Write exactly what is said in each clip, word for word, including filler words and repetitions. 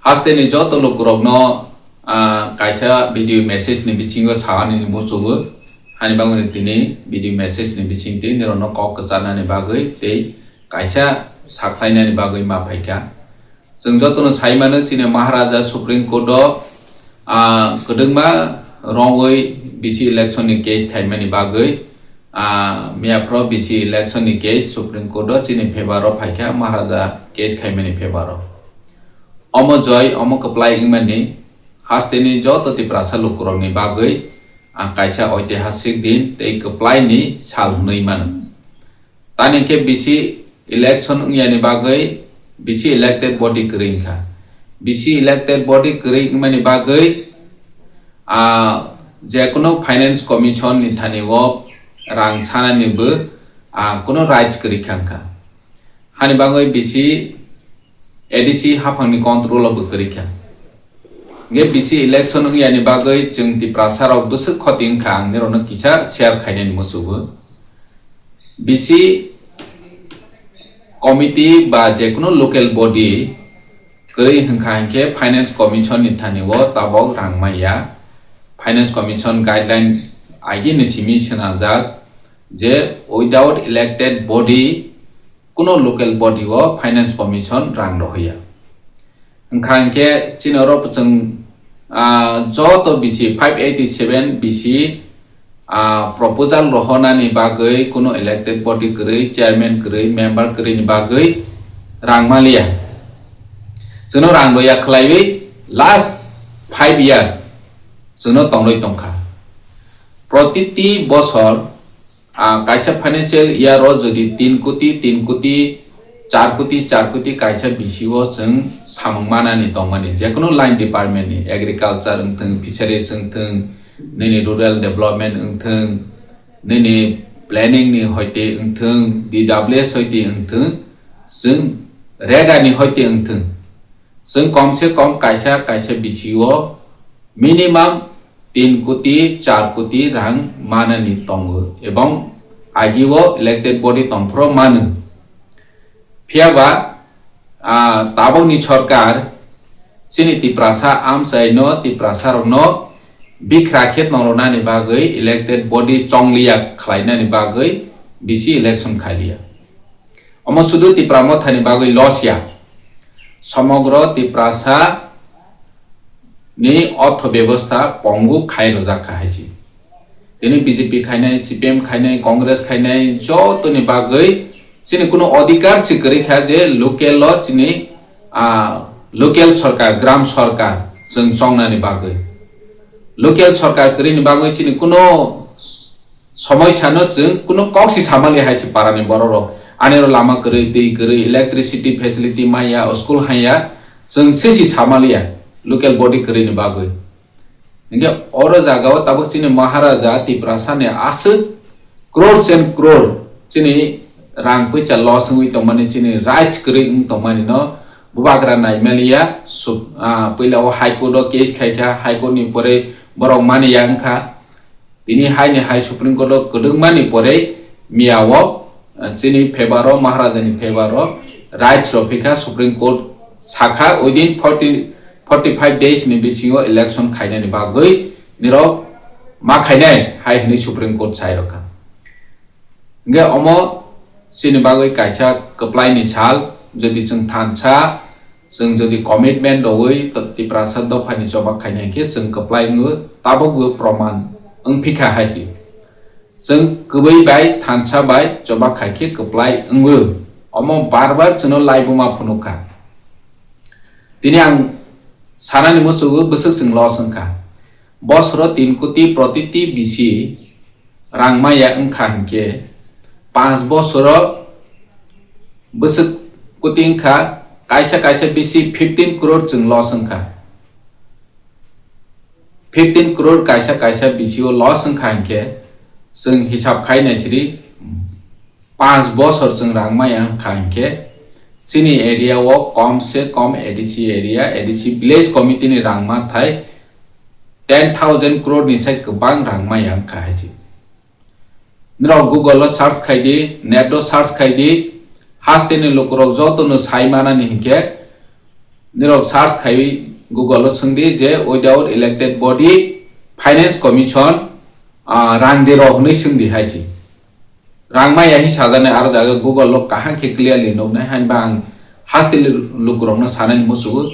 Hasteni joto lukurokno, ah, kaisa video message ni bisingo saani ni muchungo, hani bagwi tini video message ni bisingtwi nirokno kok kwcharnani bagwi tei kaisa sakhlainani bagwi ma phaikha. Chwng jotono sai mano, chini Maharaja Supreme Court o, ah, kwdwkma rongwi B C election ni case khaimani bagwi, ah, miyaphro B C election ni case Supreme Court o chini favor o phaikha, Maharaja case khaimani favor o. Omo joy, omo kwplai wngmani hasteni joto Tiprasa lukurokni bagwi, ah, kaisa oitihasik din tei kwplaini sal hwnwi mano. Tani khe B C election wngyani bagwi B C elected body kwrwi wngkha. B C elected body kwrwi wngmani bagwi, ah, jekunu Finance Commission ni thani o rang sanani bo, ah, kunu rights kwrwi kha wngkha. Hani bagwi B C A D C haphangni control o bo kwrwi kha. Hingke B C election wngyani bagwi chwng Tiprasa rok bwswk khoti wngkha, ang nirokno kisa share khainani muchungo. B C committee ba jekunu local body kwrwi hwnkha hinkhe Finance Commission ni thani o tabok rang maya. Finance Commission guideline agini simi swnamjak je without elected body kuno local body o Finance Commission rang rohorya. Wngkha hinkhe chini oro chwng, ah, joto B C five eighty seven B C, ah, proposal rohornani bagwi kuno elected body kwrwi, chairman kwrwi, member kwrwini bagwi rang maliya. Chwngno rang roya khwlaiwi last five year chwngno tongrwi tongkha. Protiti bosor, ah, kaisa financial year o jodi tin koti, tin koti, char koti, char koti kaisa B C o chwng samung manani tongmani, jekunu line department ni, agriculture wngthwng, fisheries wngthwng, nini rural development wngthwng, nini planning ni hoite wngthwng, D W S hoite wngthwng, chwng rega ni hoite wngthwng, chwng kom se kom kaisa kaisa B C o minimum tin koti, char koti rang manani tongo, ebong agi o elected body tongphuru mano. Phiya ba, ah, tabokni sorkar chini Tiprasa amchaino, Tiprasa rokno bikra khe tongronani bagwi elected body chongliya khlainani bagwi B C election khailiya. Omo sudu Tipra Mothani bagwi loss ya. Somogro Tiprasa ni ortho bebosta pongu khai rojak kha hai si. Tini B J P khainai, C P M khainai, Congress khainai, jotoni bagwi chini kuno odhikar si kwrwi kha je local o chini, ah, local sorkar, gram sorkar chwng chongnani bagwi. Local sorkar kwrwini bagwi chini kuno somosya no chwng kuno kok si samali hai si para ni borok rok. Ani oro lama kwrwi, twi kwrwi, electricity facility maya, o school hanya, chwng se si samaliya local body kwrwini bagwi. Hinkhe oro jaga o tabuk chini Maharaja Tiprasa ni aswk crores and crore chini rang puisa loss wngwi tongmani, chini rights kwrwi wng tongmani no bubagra naimaliya, sub-, ah, puila o High Court o case khaikha, High Court ni pore borok maniya wngkha. Tini hai ni hai Supreme Court o kwdwkmani pore miya o, ah, chini favor o, Maharaja ni favor o rights rok phikha. Supreme Court sakha within forty, forty five days ni bisingo election khainani bagwi nirok ma khainai hai hwnwi Supreme Court sai rokha. Hingke omo chini bagwi kaisa kwplai ni sal, jodi chwng thansa, chwng jodi commitment rogwi Tiprasa dophani choba khainai khe chwng kwplai wngo, tabukbo proman wngphikha hai si. Chwng kwbwi bai thansa bai choba khai khe kwplai wngo. Omo bar bar chwngno laibuma phunukha. Tini ang sanani muchungo bwswk chwng loss wngkha. Bosoro tin koti protiti bisi rang maya wngkha hinkhe, panch bosoro bwswk koti wngkha, kaisa kaisa bisi fifteen crore chwng loss wngkha. Fifteen crore kaisa kaisa bisi o loss wngkha hinkhe, chwng hisab khai naisiri, panch bosor chwng rang maya wngkha hinkhe, chini area o kom se kom A D C area, A D C village committee ni rang mathai ten thousand crore ni sai kwbang rang maya wngkha hai se. Norok Google o search khai di, net o search khai di, haste ni lukurok joto no sai manani hinkhe, Nirok search khai Google o swngdi je without elected body, finance commission, ah, rang de rok hwnwi swngdi hai si. Rang maya hi sajani aro jaga Google o kaham khe clearly nuknai, hainba ang haste lukurokno sanani musugo.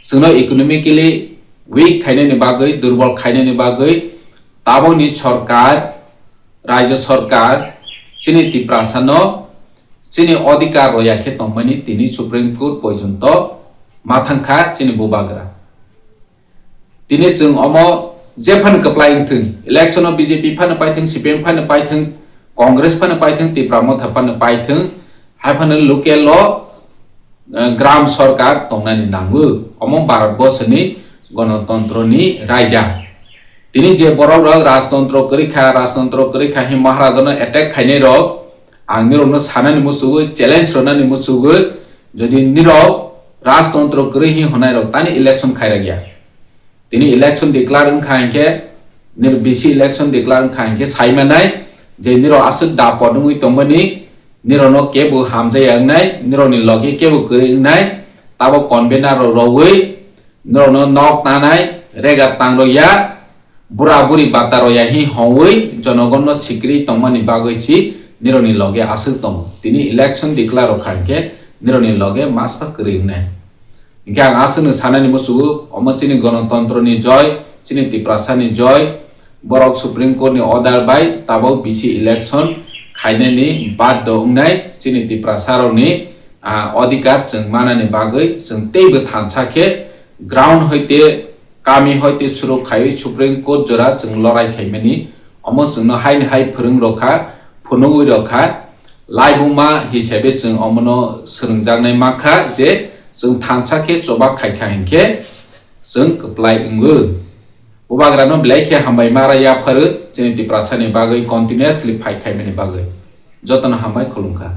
Chwngno economically weak khainani bagwi, durbol khainani bagwi tabokni sorkar, rajyo sorkar chini Tiprasano chini odhikar roya khe tongmani tini Supreme Court porjonto ma thangkha chini bubagra. Tini chwng omo je phano kwplai wngthwng, election o B J P phano paithwng, C P M phano paithwng, Congress phano paithwng, Tipra Motha phano paithwng, hai phano local o, eh, gram sorkar tongnani nango. Omo Bharat borsoni gonotontro ni raida. Tini je borok rok rajtontro kwrwi kha, rajtontro kwrwi kha hin Maharaja no attack khainai rok, ang nirok no sanani musugo, challenge rwnani musugo, jodi nirok rajtontro kwrwi hin hwnai rok tani election khairok ya. Tini election declare wngkha hinkhe, nir B C election declare wngkha hinkhe sai manai je nirok aswk da podungwi tongmani, nirokno kebo hamjaya wngnai, nirokni logi kebo kwrwi wngnai, tabo convener rok rogwi nirokno nok tanai, rega tangrok ya, bura buri bata rok ya hi hongwi jonogonno sikri tongmani bagwi si nirokni loge aswk tongo. Tini election declare rok kha hinkhe nirokni loge maspa kwrwi wngnai. Hinkhe ang aswkno sanani musugo, omo chini gonotontro ni joy, chini Tiprasa ni joy, borok Supreme Court ni order bai tabok B C election khainani baddo wngnai, chini Tiprasa rokni, ah, odhikar chwng manani bagwi chwng teibo thansa khe ground hoite, kami hoite suruk khaiwi Supreme Court jora chwng lorai khaimani, omo chwngno haini hai phwrwng rokha, phunugwi rokha, laibuma hisabe chwng omono swrwngjaknai mankha je chwng thansa khe choba khaikha hinkhe chwng kwplai wngo. Bubagrano belai khe hambai ma raya pharo chini Tiprasani bagwi continuously fight khaimani bagwi. Jotono hambai khulumkha.